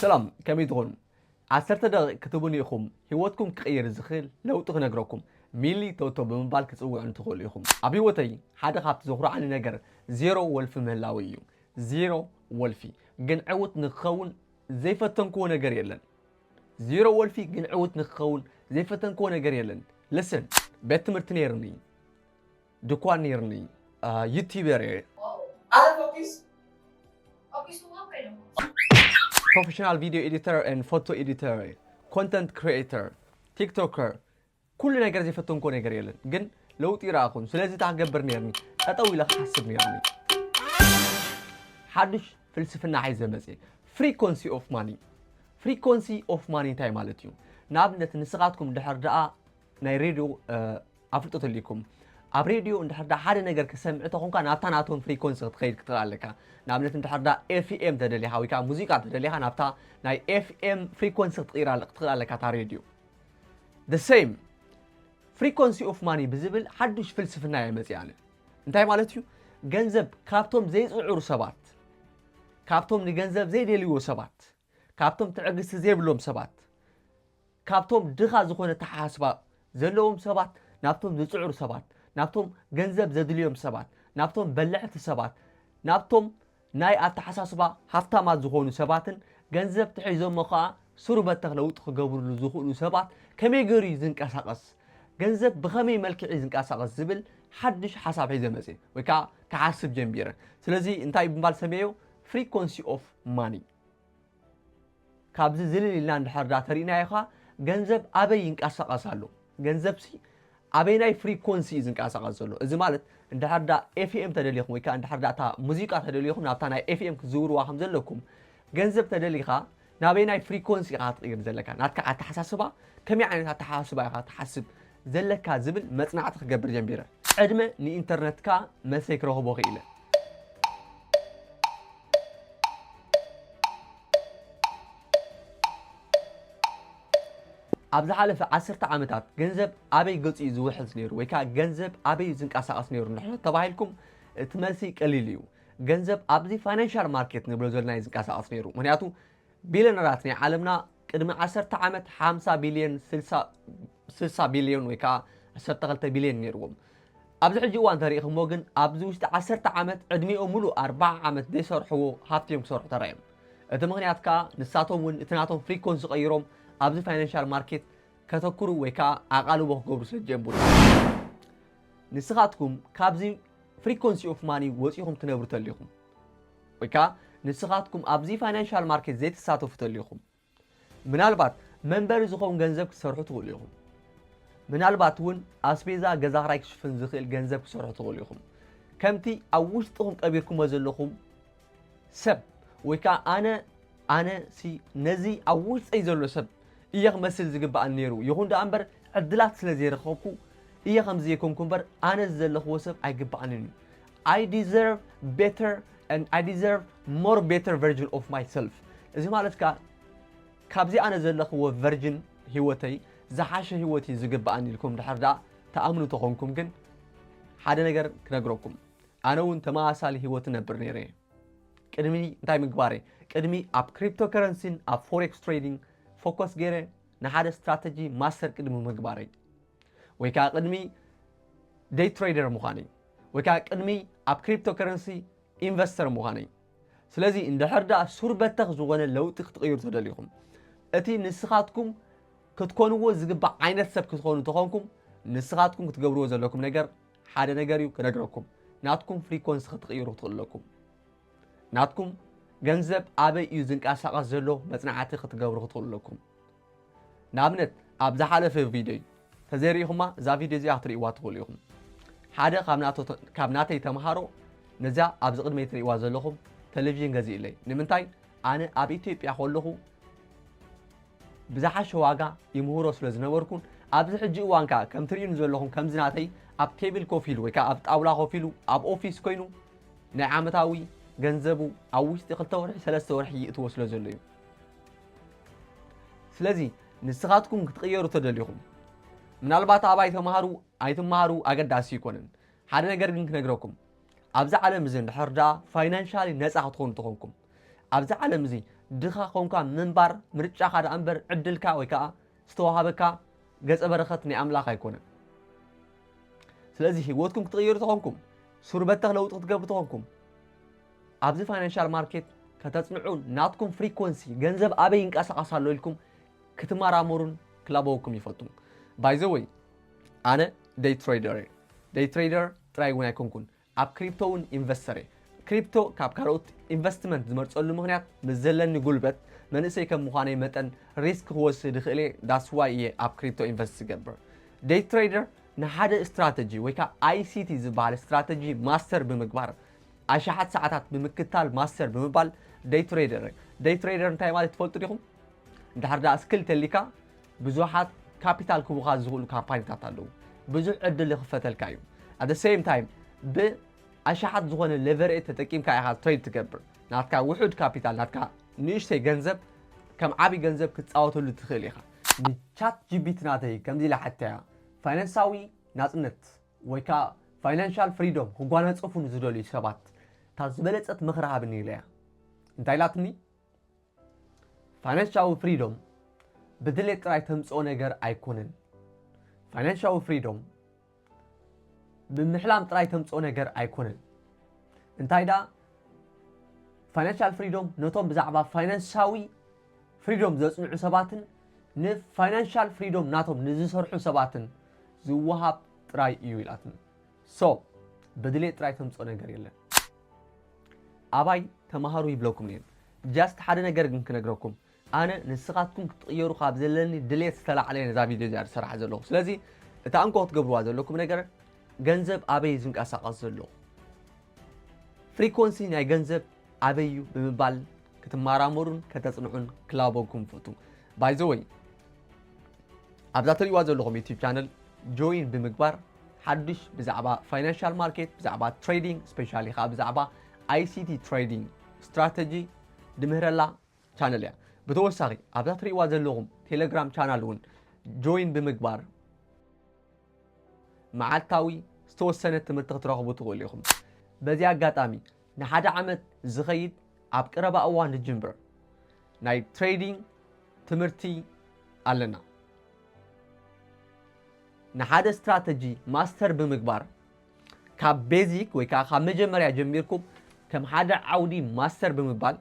ሰላም፣ ከመይ ትኾኑ? ዓሰርተ ደቂቕ ክትቡኒ ኢኹም፣ ህይወትኩም ክቕይር ዝኽእል ለውጢ ክነግረኩም፣ ሚሊ ቶቶ ብምባል ክትጽውዑኒ ትኽእሉ ኢኹም። ኣብ ህይወተይ ሓደ ካብቲ ዘኹርዓኒ ነገር ዜሮ ወልፊ ምህላወይ እዩ። ዜሮ ወልፊ። ግን ዕውት ንክኸውን ዘይፈተንክዎ ነገር የለን። ዜሮ ወልፊ ግን ዕውት ንክኸውን ዘይፈተንክዎ ነገር የለን። ልስን፣ ቤት ትምህርቲ ነይርኒ፣ ድኳን ነይርኒ፣ ዩቲበር እየ። ፕሮፌሽናል ቪድዮ ኤዲተር ን ፎቶ ኤዲተር፣ ኮንተንት ክሪኤተር፣ ቲክቶከር፣ ኩሉ ነገር ዘይፈተንኮ ነገር የለን። ግን ለውጢ ይረኣኹን። ስለዚ እንታይ ክገብር ነይርኒ? ጠጠው ኢለ ክሓስብ ነይርኒ። ሓዱሽ ፍልስፍና ሒዘ መፅእ። ፍሪኮንሲ ኦፍ ማኒ። ፍሪኮንሲ ኦፍ ማኒ እንታይ ማለት እዩ? ንኣብነት ንስኻትኩም ድሕር ደኣ ናይ ሬድዮ ኣፍልጦ ተልይኩም ኣብ ሬድዮ እንድሕር ዳ ሓደ ነገር ክሰምዕ ተኾንካ ናብታ ናቶም ፍሪኮንሲ ክትኸይድ ክትኽእል ኣለካ። ንኣብነት እንድሕር ዳ ኤፍኤም ተደሊኻ ወይ ከዓ ሙዚቃ ተደሊኻ ናብታ ናይ ኤፍኤም ፍሪኮንሲ ክትቕይራ ክትኽእል ኣለካ እታ ሬድዮ። The same ፍሪኮንሲ ኦፍ ማኒ ብዝብል ሓዱሽ ፍልስፍና እየ መፅእ ኣነ። እንታይ ማለት እዩ? ገንዘብ ካብቶም ዘይፅዕሩ ሰባት፣ ካብቶም ንገንዘብ ዘይደልይዎ ሰባት፣ ካብቶም ትዕግስቲ ዘይብሎም ሰባት፣ ካብቶም ድኻ ዝኾነ ተሓስባ ዘለዎም ሰባት ናብቶም ዝፅዕሩ ሰባት፣ ናብቶም ገንዘብ ዘድልዮም ሰባት፣ ናብቶም በለዕቲ ሰባት፣ ናብቶም ናይ ኣተሓሳስባ ሃፍታማት ዝኾኑ ሰባትን ገንዘብ ተሒዞሞ ከዓ ስሩ በተኽ ለውጢ ክገብርሉ ዝኽእሉ ሰባት ከመይ ገይሩ እዩ ዝንቀሳቐስ፣ ገንዘብ ብኸመይ መልክዕ እዩ ዝንቀሳቐስ ዝብል ሓድሽ ሓሳብ ሒዘ መፅእ ወይ ከዓ ክሓስብ ጀንቢረ። ስለዚ እንታይ ብምባል ሰመዮ? ፍሪኮንሲ ኦፍ ማኒ። ካብዚ ዝልል ኢልና እንድሕር ዳ ተሪእናዮ ኸዓ ገንዘብ ኣበይ ይንቀሳቐስ ኣሎ? ገንዘብሲ ኣበይናይ ፍሪኮንሲ እዩ ዝንቀሳቐስ ዘሎ? እዚ ማለት እንድሕር ዳ ኤፍኤም ተደሊኹም ወይ ከዓ እንድሕር ዳ እታ ሙዚቃ ተደሊኹም ናብታ ናይ ኤፍኤም ክትዝውርዋ ከም ዘለኩም፣ ገንዘብ ተደሊኻ ናበይናይ ፍሪኮንሲ ኢኻ ትቕይር ዘለካ? ናትካ ኣተሓሳስባ፣ ከመይ ዓይነት ኣተሓሳስባ ኢኻ ትሓስብ ዘለካ ዝብል መጽናዕቲ ክገብር ጀሚረ። ዕድመ ንኢንተርነትካ መልሰይ ክረኽቦ ክኢለ። ኣብ ዝሓለፈ ዓሰርተ ዓመታት ገንዘብ ኣበይ ገጹ እዩ ዝውሕዝ ነይሩ ወይ ከዓ ገንዘብ ኣበይ እዩ ዝንቀሳቐስ ነይሩ እንድሕር ተባሂልኩም፣ እቲ መልሲ ቀሊል እዩ። ገንዘብ ኣብዚ ፋይናንሻል ማርኬት ንብሎ ዘለና እዩ ዝንቀሳቐስ ነይሩ። ምኽንያቱ ቢልዮነራት ናይ ዓለምና ቅድሚ ዓሰርተ ዓመት ሓምሳ ቢልዮን፣ ስልሳ፣ ስልሳ ቢልዮን ወይ ከዓ ዓሰርተ ክልተ ቢልዮን ነይርዎም። ኣብዚ ሕጂ እዋን ተሪእኹሞ ግን ኣብዚ ውሽጢ ዓሰርተ ዓመት ዕድሚኦም ሙሉእ ኣርባዓ ዓመት ዘይሰርሕዎ ሃብቲ እዮም ክሰርሑ ተራእዮም። እቲ ምኽንያት ከዓ ንሳቶም እውን እቲ ናቶም ፍሪኮንሲ ቀይሮም ኣብዚ ፋይናንሻል ማርኬት ከተኩሩ ወይ ከዓ ኣቓልቦ ክገብሩ ስለ ዝጀምሩ። ንስኻትኩም ካብዚ ፍሪኮንሲ ኦፍ ማኒ ወፂኹም ትነብሩ ተሊኹም ወይ ከዓ ንስኻትኩም ኣብዚ ፋይናንሻል ማርኬት ዘይትሳተፉ ተሊኹም፣ ምናልባት መንበሪ ዝኸውን ገንዘብ ክትሰርሑ ትኽእሉ ኢኹም። ምናልባት እውን ኣስቤዛ ገዛ ክራይ ክሽፍን ዝኽእል ገንዘብ ክትሰርሑ ትኽእሉ ኢኹም። ከምቲ ኣብ ውሽጥኹም ቀቢርኩሞ ዘለኹም ሰብ ወይ ከዓ ኣነ፣ ኣነ ሲ ነዚ ኣብ ውሽጠይ ዘሎ ሰብ እየ ክመስል ዝግባኣኒ ነይሩ። ይኹን ደኣ እምበር ዕድላት ስለ ዘይረኸብኩ እየ ከምዚ ዘይኮንኩ እምበር ኣነ እዚ ዘለኽዎ ሰብ ኣይግባኣንን እዩ። I deserve better and I deserve more better version of myself። እዚ ማለት ከዓ ካብዚ ኣነ ዘለኽዎ ቨርጅን ህይወተይ ዝሓሸ ህይወት እዩ ዝግባኣኒ ኢልኩም ድሕር ደኣ ትኣምኑ ተኾንኩም ግን ሓደ ነገር ክነግረኩም። ኣነ እውን ተመሳሳሊ ህይወት እነብር ነይረ እየ። ቅድሚ እንታይ ምግባረይ? ቅድሚ ኣብ ክሪፕቶ ከረንሲን ኣብ ፎሬክስ ትሬዲንግ ፎከስ ገይረ ንሓደ ስትራተጂ ማስተር ቅድሚ ምግባረይ ወይ ከዓ ቅድሚ ደይ ትሬደር ምዃነይ ወይ ከዓ ቅድሚ ኣብ ክሪፕቶ ከረንሲ ኢንቨስተር ምዃነይ። ስለዚ እንድሕር ደኣ ሱር በተኽ ዝኾነ ለውጢ ክትቕይሩ ተደሊኹም፣ እቲ ንስኻትኩም ክትኮንዎ ዝግባእ ዓይነት ሰብ ክትኾኑ ተኾንኩም፣ ንስኻትኩም ክትገብርዎ ዘለኩም ነገር ሓደ ነገር እዩ ክነግረኩም። ናትኩም ፍሪኮንሲ ክትቕይሩ ትኽእሉ ኣለኩም። ናትኩም ገንዘብ ኣበይ እዩ ዝንቀሳቐስ ዘሎ መጽናዕቲ ክትገብሩ ክትኽእሉ ኣለኩም። ንኣብነት ኣብ ዝሓለፈ ቪድዮይ ተዘይርኢኹማ እዛ ቪድዮ እዚኣ ክትርእይዋ ትኽእሉ ኢኹም። ሓደ ካብ ናቶ-፣ ካብ ናተይ ተምሃሮ ነዚኣ ኣብዚ ቅድመይ ትርእይዋ ዘለኹም ቴሌቪዥን ገዚእለይ። ንምንታይ? ኣነ ኣብ ኢትዮጵያ ከለኹ ብዝሓሸ ዋጋ ይምህሮ ስለ ዝነበርኩን ኣብዚ ሕጂ እዋን ከኣ ከም ትርእዩኒ ዘለኹም ከምዚ ናተይ ኣብ ቴብል ኮፍ ኢሉ ወይ ከኣ ኣብ ጣውላ ኮፍ ኢሉ ኣብ ኦፊስ ኮይኑ ናይ ዓመታዊ ገንዘቡ ኣብ ውሽጢ ክልተ ወርሒ ሰለስተ ወርሒ ይእትዎ ስለ ዘሎ እዩ። ስለዚ ንስኻትኩም ክትቕየሩ ተደሊኹም ምናልባት ኣባይ ተምሃሩ ኣይትምሃሩ ኣገዳሲ ኣይኮነን። ሓደ ነገር ግን ክነግረኩም፣ ኣብዚ ዓለም እዚ እንድሕር ደኣ ፋይናንሻሊ ነፃ ክትኾኑ ተኾንኩም፣ ኣብዚ ዓለም እዚ ድኻ ኮንካ ምንባር ምርጫኻ ደኣ እምበር ዕድልካ ወይ ከዓ ዝተዋሃበካ ገጸ በረኸት ናይ ኣምላኽ ኣይኮነን። ስለዚ ህይወትኩም ክትቕይሩ ተኾንኩም፣ ሱር በተኽ ለውጢ ክትገብሩ ተኾንኩም፣ ኣብዚ ፋይናንሻል ማርኬት ከተጽንዑ ናትኩም ፍሪኮንሲ ገንዘብ ኣበይ ይንቀሳቐስ ኣሎ ኢልኩም ክትመራመሩን ክላበወኩም ይፈቱ። ባይዘወይ ኣነ ደይ ትሬደር እየ። ደይ ትሬደር ጥራይ እውን ኣይኮንኩን፣ ኣብ ክሪፕቶ እውን ኢንቨስተር እየ። ክሪፕቶ ካብ ካልኦት ኢንቨስትመንት ዝመርፀሉ ምክንያት ምስ ዘለኒ ጉልበት መንእሰይ ከም ምዃነይ መጠን ሪስክ ክወስድ ይኽእል እየ። ዳስዋይ እየ ኣብ ክሪፕቶ ኢንቨስት ዝገብር። ደይ ትሬደር ንሓደ ስትራተጂ ወይ ከዓ ኣይሲቲ ዝበሃል ስትራተጂ ማስተር ብምግባር ኣሽሓት ሰዓታት ብምክታል ማስተር ብምባል ደይ ትሬደር። ደይ ትሬደር እንታይ ማለት ትፈልጡ ዲኹም? እንድሕር ደኣ ስክል ተሊካ ብዙሓት ካፒታል ክቡኻ ዝኽእሉ ካምፓኒታት ኣለዉ። ብዙሕ ዕድል ይኽፈተልካ እዩ። ኣት ሴም ታይም ብኣሽሓት ዝኾነ ሌቨሬጅ ተጠቂምካ ኢኻ ትሬድ ትገብር። ናትካ ውሑድ ካፒታል ናትካ ንእሽተይ ገንዘብ ከም ዓብዪ ገንዘብ ክትፃወተሉ ትኽእል ኢኻ። ንቻት ጂቢቲ ናተይ ከምዚ ኢላ ሓተያ፣ ፋይናንሳዊ ናፅነት ወይ ከዓ ፋይናንሻል ፍሪዶም ክጓናፀፉ ንዝደልዩ ሰባት እታ ዝበለፀት ምኽሪ ሃብኒ ኢለያ። እንታይ ኢላትኒ? ፋይናንሻዊ ፍሪዶም ብድሌት ጥራይ ተምፅኦ ነገር ኣይኮነን። ፋይናንሻዊ ፍሪዶም ብምሕላም ጥራይ ተምፅኦ ነገር ኣይኮነን። እንታይ ደኣ ፋይናንሻል ፍሪዶም ነቶም ብዛዕባ ፋይናንሳዊ ፍሪዶም ዘፅንዑ ሰባትን ንፋይናንሻል ፍሪዶም ናቶም ንዝሰርሑ ሰባትን ዝወሃብ ጥራይ እዩ ኢላትኒ። ሶ ብድሌት ጥራይ ተምፅኦ ነገር የለን። ኣባይ ተማሃሩ ይብለኩም እየ። ጃስት ሓደ ነገር ግን ክነግረኩም፣ ኣነ ንስኻትኩም ክትቕየሩ ካብ ዘለኒ ድሌት ዝተላዕለ እየ ነዛ ቪድዮ እዚኣ ዝሰርሓ ዘለኹ። ስለዚ እታ እንኮ ክትገብርዋ ዘለኩም ነገር ገንዘብ ኣበይ ዝንቀሳቐስ ዘሎ፣ ፍሪኮንሲ ናይ ገንዘብ ኣበይ እዩ ብምባል ክትመራመሩን ከተጽንዑን ክላበኩም ፈቱ። ባይዘወይ ኣብዛ ትሪእዋ ዘለኹም ዩቲዩብ ቻነል ጆይን ብምግባር ሓድሽ ብዛዕባ ፋይናንሻል ማርኬት፣ ብዛዕባ ትሬዲንግ፣ ስፔሻሊ ከዓ ብዛዕባ ኣይሲቲ ትሬዲንግ ስትራተጂ ድምህረላ ቻነል እያ። ብተወሳኺ ኣብዛ ትሪእዋ ዘለኹም ቴሌግራም ቻናል እውን ጆይን ብምግባር መዓልታዊ ዝተወሰነ ትምህርቲ ክትረኽቡ ትኽእሉ ኢኹም። በዚ ኣጋጣሚ ንሓደ ዓመት ዝኸይድ ኣብ ቀረባ እዋን ዝጅምር ናይ ትሬዲንግ ትምህርቲ ኣለና። ንሓደ ስትራተጂ ማስተር ብምግባር ካብ ቤዚክ ወይ ከዓ ካብ መጀመርያ ጀሚርኩም ከም ሓደ ዓውዲ ማስተር ብምባል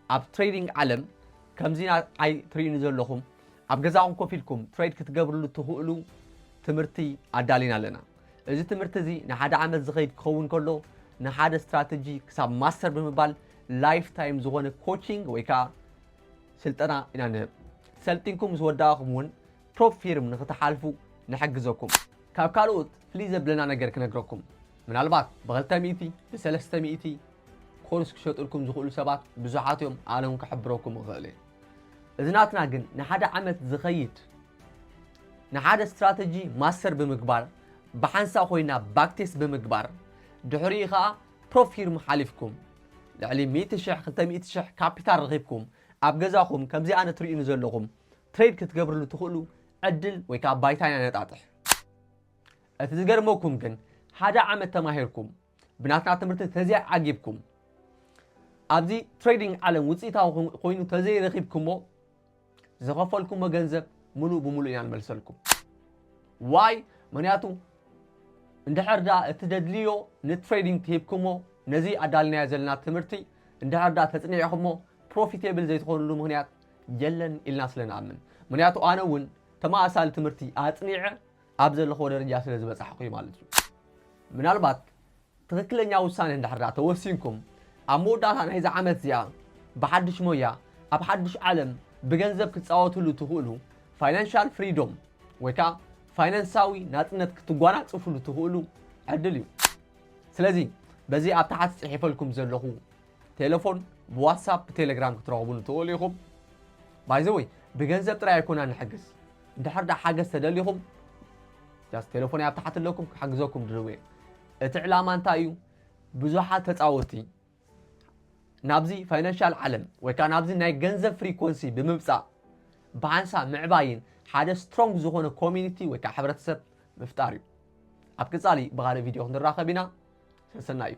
ኣብ ትሬዲንግ ዓለም ከምዚ ንዓይ ትርእዩኒ ዘለኹም ኣብ ገዛኹም ኮፍ ኢልኩም ትሬድ ክትገብርሉ ትኽእሉ ትምህርቲ ኣዳሊና ኣለና። እዚ ትምህርቲ እዚ ንሓደ ዓመት ዝኸይድ ክኸውን ከሎ ንሓደ ስትራተጂ ክሳብ ማስተር ብምባል ላይፍ ታይም ዝኾነ ኮቺንግ ወይ ከዓ ስልጠና ኢና ንህብ። ሰልጢንኩም ምስ ወዳእኹም እውን ፕሮፕ ፊርም ንክትሓልፉ ንሕግዘኩም። ካብ ካልኦት ፍልይ ዘብለና ነገር ክነግረኩም፣ ምናልባት ብኸልተ ሚእቲ ብሰለስተ ሚእቲ ኮርስ ክሸጡልኩም ዝኽእሉ ሰባት ብዙሓት እዮም፣ ኣነ እውን ክሕብረኩም እኽእል እየ። እዚ ናትና ግን ንሓደ ዓመት ዝኸይድ ንሓደ ስትራተጂ ማስተር ብምግባር ብሓንሳእ ኮይና ባክቴስ ብምግባር ድሕሪኡ ከዓ ፕሮፕ ፊርም ሓሊፍኩም ልዕሊ ሚእቲ ሽሕ ክልተ ሚእቲ ሽሕ ካፒታል ረኺብኩም ኣብ ገዛኹም ከምዚ ኣነ ትርእዩኒ ዘለኹም ትሬድ ክትገብርሉ ትኽእሉ ዕድል ወይ ከዓ ባይታ ኢና ነጣጥሕ። እቲ ዝገርመኩም ግን ሓደ ዓመት ተማሂርኩም ብናትና ትምህርቲ ተዘይዓጊብኩም ኣብዚ ትሬዲንግ ዓለም ውፅኢታዊ ኮይኑ ተዘይረኺብኩሞ ዝኸፈልኩሞ ገንዘብ ሙሉእ ብሙሉእ ኢና ንመልሰልኩም። ዋይ? ምክንያቱ እንድሕር ዳ እቲ ደድልዮ ንትሬዲንግ ትሂብኩሞ ነዚ ኣዳልናዮ ዘለና ትምህርቲ እንድሕር ዳ ተፅኒዕኩሞ ፕሮፊቴብል ዘይትኾኑሉ ምክንያት የለን ኢልና ስለ ንኣምን። ምክንያቱ ኣነ እውን ተመሳሳሊ ትምህርቲ ኣፅኒዐ ኣብ ዘለኹዎ ደረጃ ስለ ዝበፃሕኩ እዩ ማለት እዩ። ምናልባት ትኽክለኛ ውሳነ እንድሕር ዳ ተወሲንኩም ኣብ መወዳእታ ናይዚ ዓመት እዚኣ ብሓድሽ ሞያ ኣብ ሓድሽ ዓለም ብገንዘብ ክትፃወትሉ ትኽእሉ ፋይናንሻል ፍሪዶም ወይ ከዓ ፋይናንሳዊ ናፅነት ክትጓናፅፍሉ ትኽእሉ ዕድል እዩ። ስለዚ በዚ ኣብ ታሕቲ ፅሒፈልኩም ዘለኹ ቴሌፎን ብዋትሳፕ ብቴሌግራም ክትረኽቡኒ ትኽእሉ ኢኹም። ባይዘወይ ብገንዘብ ጥራይ ኣይኮና ንሕግዝ። እንድሕር ዳ ሓገዝ ተደሊኹም ጃስት ቴሌፎን ኣብ ታሕቲ ኣለኩም ክሕግዘኩም ድልው እየ። እቲ ዕላማ እንታይ እዩ? ብዙሓት ተፃወትቲ ናብዚ ፋይናንሻል ዓለም ወይ ከዓ ናብዚ ናይ ገንዘብ ፍሪኮንሲ ብምምፃእ ብሓንሳብ ምዕባይን ሓደ ስትሮንግ ዝኾነ ኮሚኒቲ ወይ ከዓ ሕብረተሰብ ምፍጣር እዩ። ኣብ ቅፃሊ ብካልእ ቪድዮ ክንራኸብ ኢና። ሰሰና እዩ።